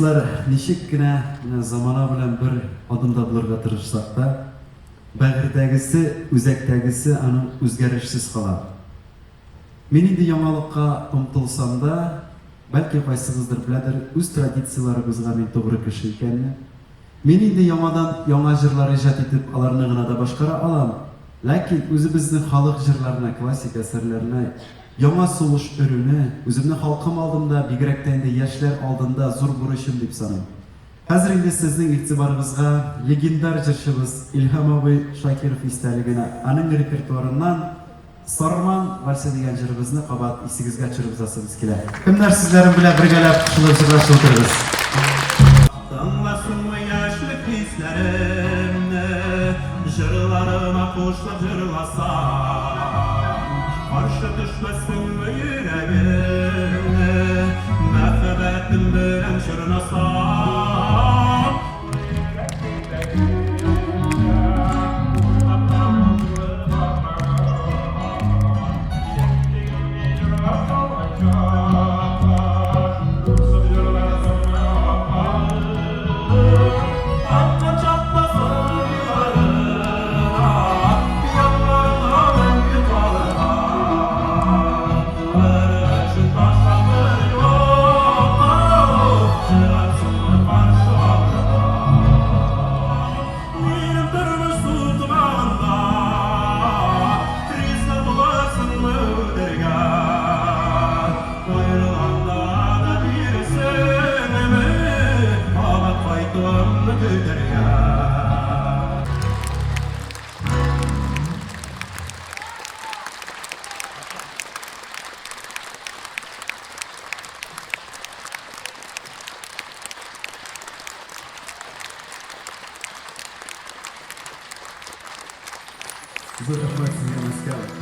Артистлар ничек кенә менә замана белән бер адымда булырга тырышсак та, бәгырьдәгесе, үзәктәгесе аның үзгәрешсез кала. Мин инде яңалыкка омтылсам да, бәлки кайсыгыздыр беләдер, үз традицияләребезгә мин тугры кеше икәнне. Мин инде яңадан яңа җырлар иҗат итеп, аларны гына да башкара алам. Ләкин үзебезнең халык җырларына, классик әсәрләренә яңа сулыш өрүне, үземнең халкым алдында, бигрәк тә инде яшьләр алдында зур бурычым дип саныйм. Хәзер инде сезнең игътибарыгызга легендар җырчыбыз Илһам абый Шакиров истәлегенә аның репертуарыннан Сарман вальсы дигән җырыбызны кабат исегезгә төшереп узасыбыз килә. Кемнәр сүзләрен белә, бергәләп кушылып җырлашып утырыгыз. Тыңласынмы яшьлек хисләремне, Җырларыма кушылып җырласаң, Каршы төшмәссеңме йөрәгемне, Мәхәббәтем белән чорнасаң. Зур рәхмәт сезгә, Мәскәү!